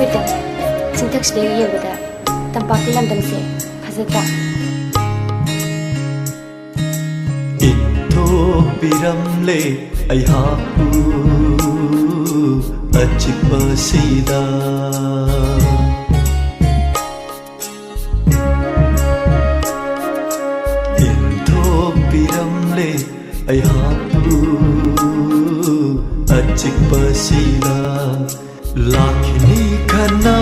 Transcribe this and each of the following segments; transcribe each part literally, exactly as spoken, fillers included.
ꯍꯣꯏꯗ, ꯆꯤꯡꯊꯛꯁꯤꯗꯒꯤ ꯌꯦꯡꯕꯗ ꯇꯝꯄꯥꯛꯀꯤ ꯂꯝꯗꯝꯁꯦ ꯐꯖꯗ꯭ꯔꯥ? ꯏꯊꯣꯛꯄꯤꯔꯝꯂꯦ ꯑꯩꯍꯥꯛꯄꯨ ꯑꯆꯤꯛꯄꯁꯤꯗ꯫ ꯏꯟꯊꯣꯛꯄꯤꯔꯝꯂꯦ ꯑꯩꯍꯥꯛꯄꯨ ꯑꯆꯤꯛꯄꯁꯤꯗ꯫ ꯂꯥꯛꯈꯤꯅꯤ ꯈꯟꯅ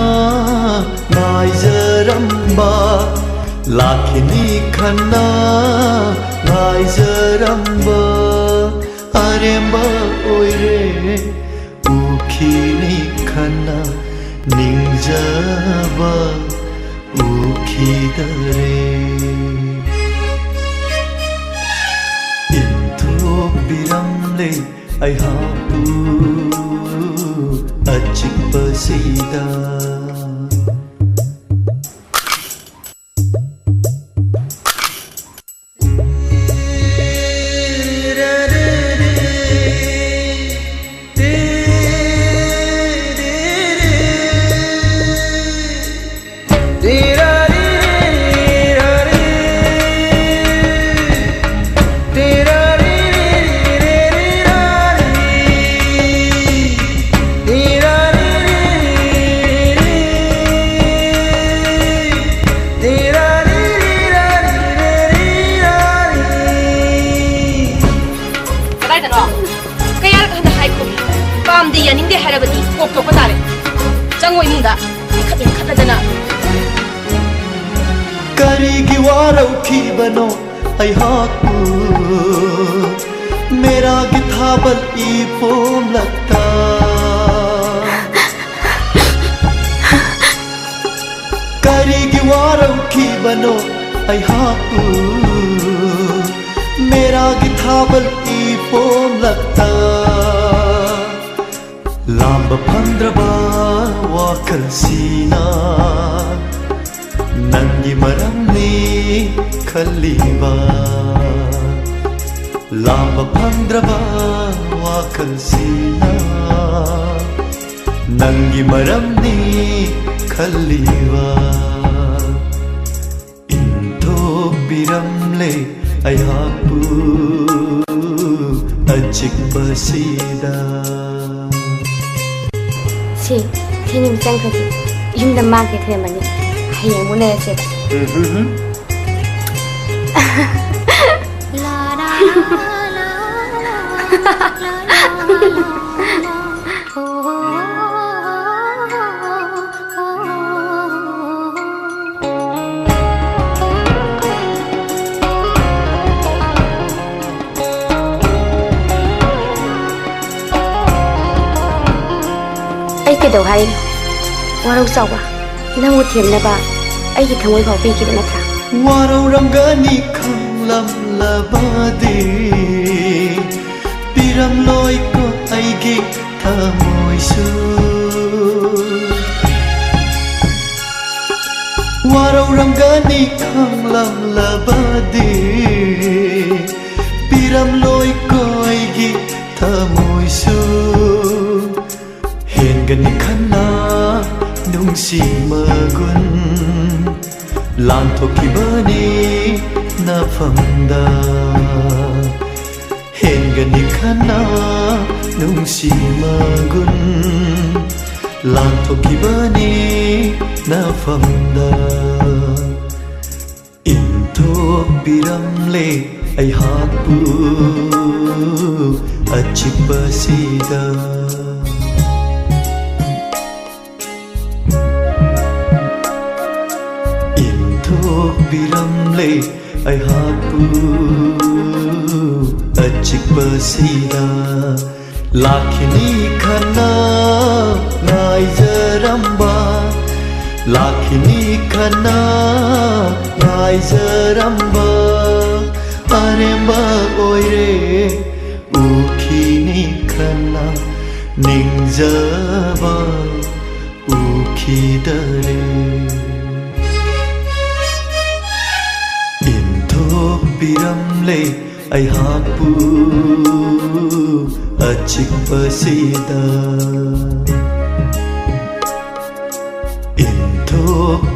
ꯉꯥꯏꯖꯔꯝꯕ, ꯂꯥꯛꯈꯤꯅꯤ ꯈꯟꯅ ꯉꯥꯏꯖꯔꯝꯕ ꯑꯔꯦꯝꯕ ꯑꯣꯏꯔꯦ꯫ ꯎꯈꯤꯅꯤ ꯈꯟꯅ ꯅꯤꯡꯖꯕ ꯎꯈꯤꯗꯔꯦ꯫ ꯏꯟꯊꯣꯛꯄꯤꯔꯝꯂꯦ ꯑꯩꯍꯥꯛꯄꯨ ꯑꯆꯤꯛꯄꯁꯤꯗ꯫ ꯀꯗꯥꯏꯗꯅꯣ? ꯀꯌꯥꯔꯛ ꯍꯟꯅ ꯍꯥꯏꯈꯣ? ꯄꯥꯝꯗꯦ, ꯌꯥꯅꯤꯡꯗꯦ ꯍꯥꯏꯔꯕꯗꯤ ꯀꯣꯛ ꯇꯣꯛꯄ ꯇꯥꯔꯦ꯫ ꯆꯪꯉꯣ ꯏꯃꯨꯡꯗ꯫ ꯏꯈꯠ ꯏꯟꯈꯠꯂꯗꯅ꯫ ꯀꯔꯤꯒꯤ ꯋꯥꯔꯧꯈꯤꯕꯅꯣ ꯑꯩꯍꯥꯛꯄꯨ ꯃꯦꯔꯥꯒꯤ ꯊꯥꯕꯜ ꯏꯄꯣꯝꯂꯛꯇ? ꯀꯔꯤꯒꯤ ꯋꯥꯔꯧꯈꯤꯕꯅꯣ ꯑꯩꯍꯥꯛꯄꯨ ꯃꯦꯔꯥꯒꯤ ꯊꯥꯕꯜ ꯏꯄꯣꯝꯂꯛꯇ? ꯂꯥꯝꯕ ꯐꯪꯗ꯭ꯔꯕ ꯋꯥꯈꯜꯁꯤꯅ ꯅꯪꯒꯤ ꯃꯔꯝꯅꯤ ꯈꯜꯂꯤꯕ꯫ ꯂꯥꯝꯕ ꯐꯪꯗ꯭ꯔꯕ ꯋꯥꯈꯜꯁꯤꯅ ꯅꯪꯒꯤ ꯃꯔꯝꯅꯤ ꯈꯜꯂꯤꯕ, ꯏꯟꯊꯣꯛꯄꯤꯔꯝꯂꯦ ꯑꯩꯍꯥꯛꯄꯨ ꯑꯆꯤꯛꯄꯁꯤꯗ꯫ ꯁꯤ, ꯁꯤ ꯅꯨꯃꯤꯠ ꯆꯪꯈ꯭ꯔꯗꯤ ꯌꯨꯝꯗ ꯃꯥꯡꯈ꯭ꯔꯦ ꯈꯜꯂꯝꯃꯅꯤ꯫ ꯍꯌꯦꯡ ꯑꯃꯨꯛ ꯂꯩꯔꯁꯦꯕ꯫ ꯎꯝ, ꯎꯝ, ꯎꯝ꯫ ꯑꯩ ꯀꯩꯗꯧ ꯍꯥꯏꯔꯤꯅꯣ? ꯋꯥꯔꯧ ꯆꯥꯎꯕ, ꯅꯪꯕꯨ ꯊꯦꯝꯅꯕ ꯑꯩꯒꯤ ꯊꯃꯣꯏ ꯐꯥꯎ ꯄꯤꯈꯤꯕ ꯅꯠꯇ꯭ꯔꯥ? ꯋꯥꯔꯧꯔꯝꯒꯅꯤ ꯈꯪꯂꯝꯂꯕꯗꯤ, ꯄꯤꯔꯝꯂꯣꯏꯀꯣ ꯑꯩꯒꯤ ꯊꯃꯣꯏꯁꯨ꯫ ꯋꯥꯔꯧꯔꯝꯒꯅꯤ ꯈꯪꯂꯝꯂꯕꯗꯤ, ꯄꯤꯔꯝꯂꯣꯏꯀꯣ ꯑꯩꯒꯤ ꯊꯃꯣꯏꯁꯨ꯫ ꯍꯦꯟꯒꯅꯤ ꯈꯟꯅ ꯅꯨꯡꯁꯤ ꯃꯒꯨꯟ, ꯂꯥꯟꯊꯣꯛꯈꯤꯕꯅꯤ ꯅꯐꯝꯗ꯫ ꯍꯦꯟꯒꯅꯤ ꯈꯟꯅ ꯅꯨꯡꯁꯤ ꯃꯒꯨꯟ, ꯂꯥꯟꯊꯣꯛꯈꯤꯕꯅꯤ ꯅꯐꯝꯗ꯫ ꯏꯟꯊꯣꯛꯄꯤꯔꯝꯂꯦ ꯑꯩꯍꯥꯛꯄꯨ ꯑꯆꯤꯛꯄꯁꯤꯗ꯫ ꯏꯟꯊꯣꯛꯄꯤꯔꯝꯂꯦ ꯑꯩꯍꯥꯛꯄꯨ ꯑꯆꯤꯛꯄꯁꯤꯗ꯫ ꯂꯥꯛꯈꯤꯅꯤ ꯈꯟꯅ ꯉꯥꯏꯖꯔꯝꯕ, ꯂꯥꯛꯈꯤꯅꯤ ꯈꯟꯅ ꯉꯥꯏꯖꯔꯝꯕ ꯑꯔꯦꯝꯕ ꯑꯣꯏꯔꯦ꯫ ꯎꯈꯤꯅꯤ ꯈꯟꯅ ꯅꯤꯡꯖꯕ ꯎꯈꯤꯗꯔꯦ꯫ ꯏꯟꯊꯣꯛꯄꯤꯔꯝꯂꯦ ꯑꯩꯍꯥꯛꯄꯨ ꯑꯆꯤꯛꯄꯁꯤꯗ꯫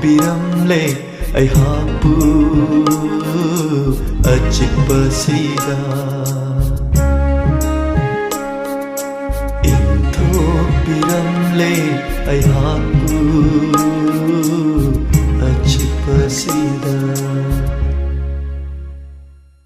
ꯄꯤꯔꯝꯂꯦ ꯑꯩꯍꯥꯛꯄꯨ ꯑꯆꯤꯛꯄꯁꯤꯗ꯫ ꯏꯟꯊꯣꯛꯄꯤꯔꯝꯂꯦ ꯑꯩꯍꯥꯛꯄꯨ ꯑꯆꯤꯛꯄꯁꯤꯗ꯫